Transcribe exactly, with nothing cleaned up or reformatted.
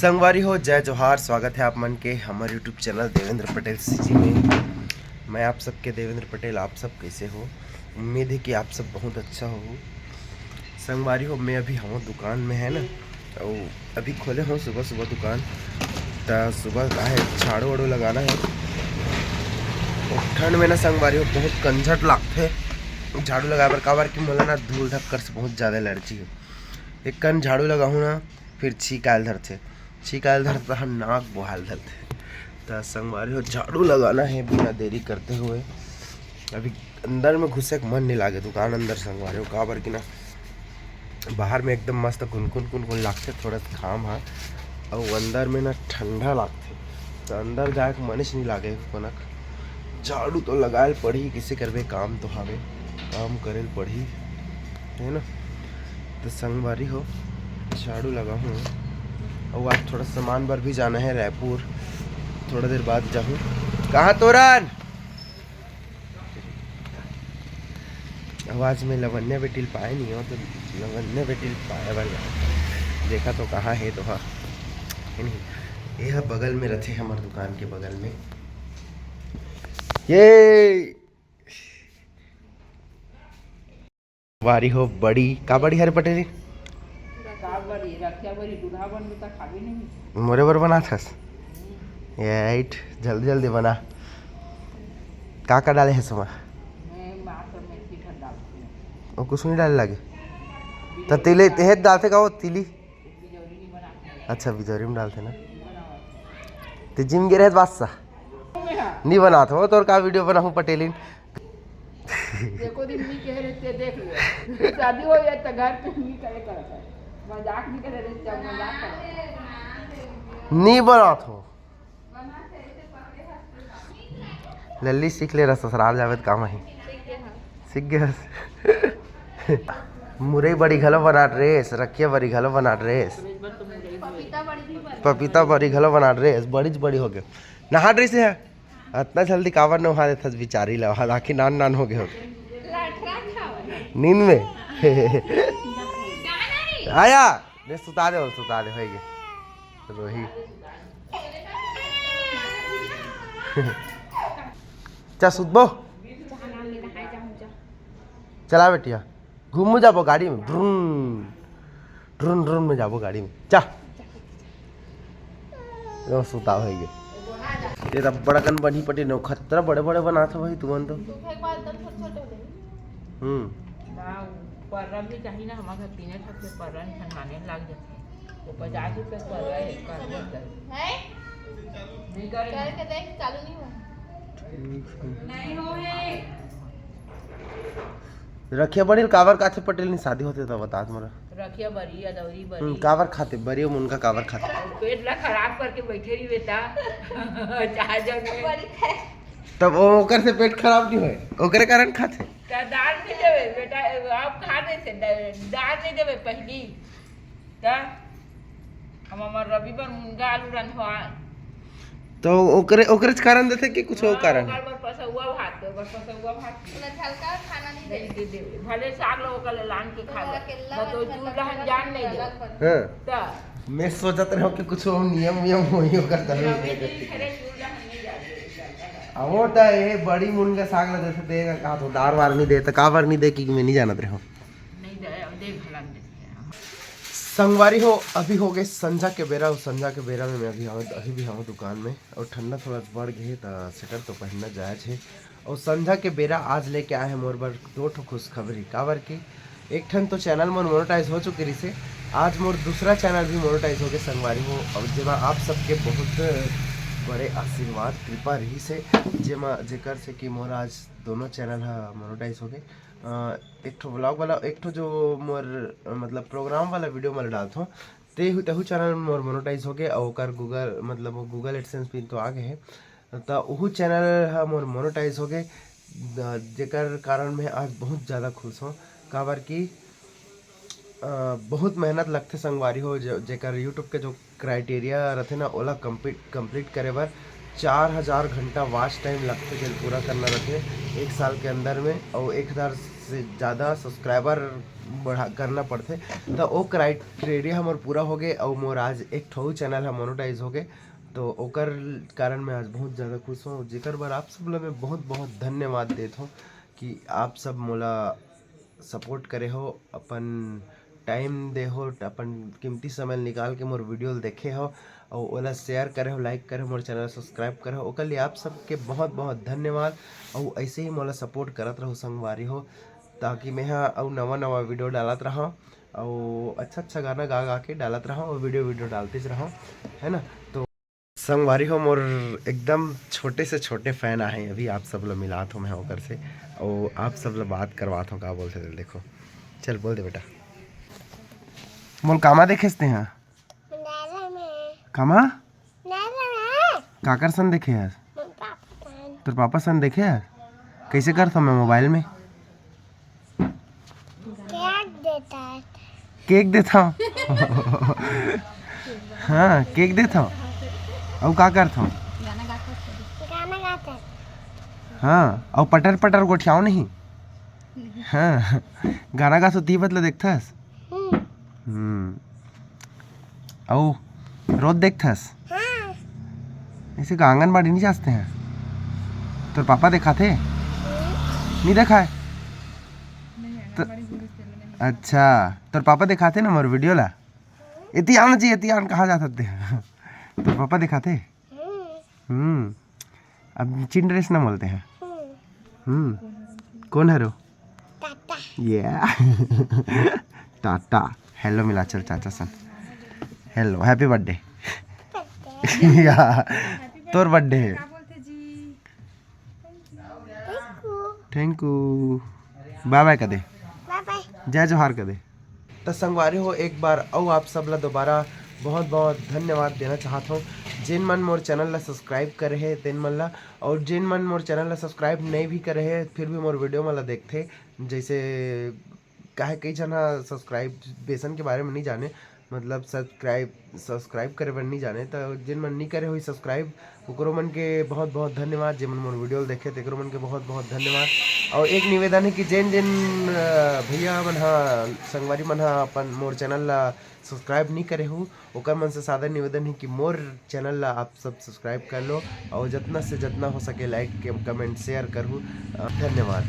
संगवारी हो, जय जोहार। स्वागत है आप मन के हमर YouTube channel Devendra Patel CG में। मैं आप सबके देवेंद्र पटेल। आप सब कैसे हो? उम्मीद है कि आप सब बहुत अच्छा हो। संगवारी हो, मैं अभी हूँ दुकान में, है ना, और अभी खोले हूँ सुबह सुबह दुकान। त सुबह का है, झाड़ू वाड़ू लगाना है। और ठंड में ना संगवारी हो, बहुत कंझट लागथे झाड़ू लगाए बर, काबर कि मोला ना धूल धक्कड़ से बहुत ज़्यादा एलर्जी है। एक कन झाड़ू लगाहूँ ना, फिर छींक आयल धरथे, छींक आयल धरथे, तहन नाक बोहाल धरथे। त संगवारी हो, झाड़ू लगाना है बिना देरी करते हुए। अभी अंदर में घुसे के मन नहीं लागे दुकान अंदर संगवारी हो, काबर कि ना बाहर में एकदम मस्त कुनकुन कुनकुन लागथे, थोड़ा घाम हा, और अंदर में ना ठंडा लागथे, तो अंदर जाए के मनिस नहीं लागे कोनक। झाड़ू तो लगाए ल पड़ही, किसे करबे, काम तो हावे, काम करे ल पड़ही, है ना। तो संगवारी हो, झाड़ू लगाहूँ, और आज थोड़ा सामान बर भी जाना है रायपुर, थोड़ा देर बाद जाहूँ। कहाँ तोरन? आवाज में लवन्या बेटी ल पाए नहीं हो, तो लवन्या बेटी ल पाए बर जाहूँ। देखा तो कहाँ है तो, हाँ, है नहीं, ये ह बगल में रथे, हमर दुकान के बगल में। ये वारी हो बड़ी, का बड़ी हरे पटेली? का बड़ी, रखिया बड़ी, दूल्हा बन में तो खाबे नहीं। मोरे बर बनात हस? एट, जल्दी जल्दी बना। का का डाले हस ओमा? मैं मात्र मेथी भर डालती हूँ। वो कुछ नहीं डाले लागे? त तिली, तेहे डालते का वो तिली? बिजौरी नहीं बनाती। अच्छा, बिजौरी में डालते ना। ते जिम गे रहे बादशाह? नहीं बनात हो, तोर का वीडियो बनाहूँ पटेलिन? देखो दिन नहीं कह रहे थे, देख लो। शादी हो जाए तो घर पे नहीं करे करता है। मजाक नहीं करे रहे, जब मजाक करे। नहीं बनात हो। लल्ली सीख ले रहा, ससुराल जावे त काम आही। सीख गए हस। मुरई बड़ी घलो बनात रेस, रखिया बड़ी घलो बनात रेस। पपीता बड़ी भी बना। पपीता बड़ी घलो बनात रेस, बड़ी च बड़ी हो गए। नहा ड्रेस है, अतना जल्दी काबर नहा देथस बिचारी ला, हालांकि नान नान हो गए हो। लठरा खावे। नींद में। गाना नहीं। आया, दे सुता दे, और सुता दे, होइगे। रोही। चा सुतबो? चला बेटिया, घूमू जाबो गाड़ी में, ड्रून, ड्रून, ड्रून में जाबो गाड़ी में। चा। ओ, सुता होइगे। ये त बड़कन बनी पटी नौ खतरा बड़े बड़े बनात हो भाई तुमन तो। सूखे के बाद एकदम छोटे छोटे हो जाएंगे। हम्म। ना, पर्रा भी चाहिए ना, हमारे घर तीने ठक से पर्रा निकलवाने लग जाते हैं। वो पचास रुपये पर्रा है, कर देता है। है? नहीं करेंगे। करके देख, चालू नहीं हुआ। ठीक है। नहीं हो है। रखिया बड़ी ल काबर काथे पटेल, नहीं शादी होते तो बता तुम्हारा। रखिया बरी, अदौरी बरी। हम्म, काबर खाते बरी, मुनगा काबर खाते? पेट ला खराब करके बैठे रही बेटा। चार जन में। बड़ी खाए। तब वो ओकर से पेट खराब नहीं होए, ओकरे कारण खाते। त दाल नहीं देवे बेटा, आप खा नहीं से, दा-, दाल नहीं देवे पहली। त हम हमार रवि बर मुनगा आलू रंधवा। तो ओकरे, ओकरे च कारण देथे कि कुछ और हाँ, कारण? ओकर बर पसौआ भात, ओकर पसौआ भात। ओला हल्का खाना नहीं नहीं दे। दे देवे। भले साग लो ओकर ले लान के खा ओला ले। अकेला बस वो मत चूल खा, रहन जान नहीं दे। अलग मत। हाँ। त मैं सोचत रहो कि कुछ नियम वियम होई ओकर तभी। रवि जी खरे चूल रहन नहीं जान दे। आ वो त ये बड़ी मुनगा साग ला देथे, देगा का तो दार वार नहीं दे, त काबर नहीं दे कि मैं नहीं जानत रहो। नहीं दे, अब देख भला नहीं दे। संगवारी हो, अभी हो गए संझा के बेरा, और संझा के बेरा में मैं अभी हूँ, अभी भी हूँ दुकान में, और ठंडा थोड़ा बढ़ गए त स्वेटर तो पहनना जायज है। और संझा के बेरा आज लेके आए हैं मोर बर दो ठो खुशखबरी, काबर कि एक ठन तो चैनल मोर मोनेटाइज हो चुके रही से, आज मोर दूसरा चैनल भी मोनेटाइज हो गए संगवारी हो, और जेमा आप सबके बहुत बड़े आशीर्वाद कृपा रही से, जेमा जेकर से कि मोर आज दोनों चैनल हा मोनेटाइज हो गए। अ, एक ठो व्लॉग वाला, एक ठो जो मोर, अ, मतलब प्रोग्राम वाला वीडियो मैं डालत हूँ, ते हु-, तेहू चैनल मोर मोनेटाइज हो गए, और ओकर गूगल, मतलब वो गूगल एडसेंस पिन तो आ गए है, त ओहू चैनल हा मोर मोनेटाइज हो गए, द-, जेकर कारण मैं आज बहुत ज़्यादा खुश हूँ, काबर कि अ, बहुत मेहनत लगथे संगवारी हो, ज-, जेकर YouTube के जो क्राइटेरिया रथे ना, ओला कंप्लीट, कंप्लीट करे बर चार हजार घंटा वॉच टाइम लगथे, जेल पूरा करना रथे एक साल के अंदर में, और एक हजार से ज़्यादा सब्सक्राइबर बढ़ा करना पड़थे। तो वो क्राइटेरिया हमर पूरा हो गए और मोर आज एक ठो चैनल ह मोनेटाइज हो गए। तो ओकर कारण मैं आज बहुत ज़्यादा खुश हूँ, जेकर बर आप सब ला मैं बहुत बहुत धन्यवाद देत हूँ कि आप सब मोला सपोर्ट करे हो, अपन टाइम दे हो, अपन कीमती समय निकाल के मोर वीडियो ल देखे हो और ओला शेयर करे हो, लाइक करे हो, मोर चैनल सब्सक्राइब करे हो, ओकर लिए आप सबके बहुत बहुत धन्यवाद। और ऐसे ही मोला सपोर्ट करत रहो संगवारी हो, ताकि मैं ह अउ नवा नवा वीडियो डालत रहूँ और अच्छा अच्छा गाना गा गा के डालत रहूँ और वीडियो वीडियो डालते रहूँ, है ना। तो संगवारी हो, मोर एकदम छोटे से छोटे फैन आहे, अभी आप सब ला मिलात हूँ मैं ओकर से, और आप सब ला बात करवात हूँ, का बोलथे तेला देखो। चल बोल दे बेटा। मोल कामा देखेस तेहा? कामा? काकर सन देखे हस? तोर पापा सन देखे हस? कैसे करथो मैं मोबाइल में? केक देता है। केक देता हूँ। हाँ, केक देता हूँ। अउ का करता हूँ? गाना गाता है। हाँ, अउ पटर पटर गोठियाओ नहीं। हाँ, गाना गा तो ती बतला देखथस। हम्म। अउ रोज देखथस? हाँ। ऐसे का आंगनबाड़ी नहीं जाते हैं? तोर पापा दिखाते? नहीं दिखाए? तो, अच्छा, तोर पापा दिखाते ना मोर वीडियो ला? इतियान जी, इतियान कहाँ जाता ते? तोर पापा दिखाते? हम्म। अब चिन ड्रेस ना बोलते हैं। हम्म। कौन है रो? टाटा। ये टाटा। हेलो मिला चल चाचा सन। Hello, happy birthday. या, तोर बर्थडे है। Thank you. बाय बाय कर दे। बाय बाय। जय जोहार कर दे। त संगवारी हो, एक बार अउ आप सब ला दोबारा बहुत बहुत धन्यवाद देना चाहत हूँ, जेन मन मोर चैनल ला सब्सक्राइब करे हे तेन मन ला, और जेन मन मोर चैनल ला सब्सक्राइब नहीं भी करे हे फिर भी मोर वीडियो मन ला देखथे। जैसे काहे कई झन ह सब्सक्राइबेशन के बारे में नहीं जाने, मतलब सब्सक्राइब सब्सक्राइब करे बर नहीं जाने, तो जेन मन नहीं करे होई सब्सक्राइब, ओकरो मन के बहुत बहुत धन्यवाद। जेमन मोर वीडियो ल देखे तेकरो मन के बहुत बहुत धन्यवाद। और एक निवेदन है कि जेन जेन अ, भैया मन हा, संगवारी मन हा अपन मोर चैनल ला सब्सक्राइब नहीं करे हो, ओकर मन से सादर निवेदन है कि मोर चैनल ला आप सब सब्सक्राइब कर लो और जितना से जितना हो सके लाइक, कमेंट, शेयर करू। अ, धन्यवाद।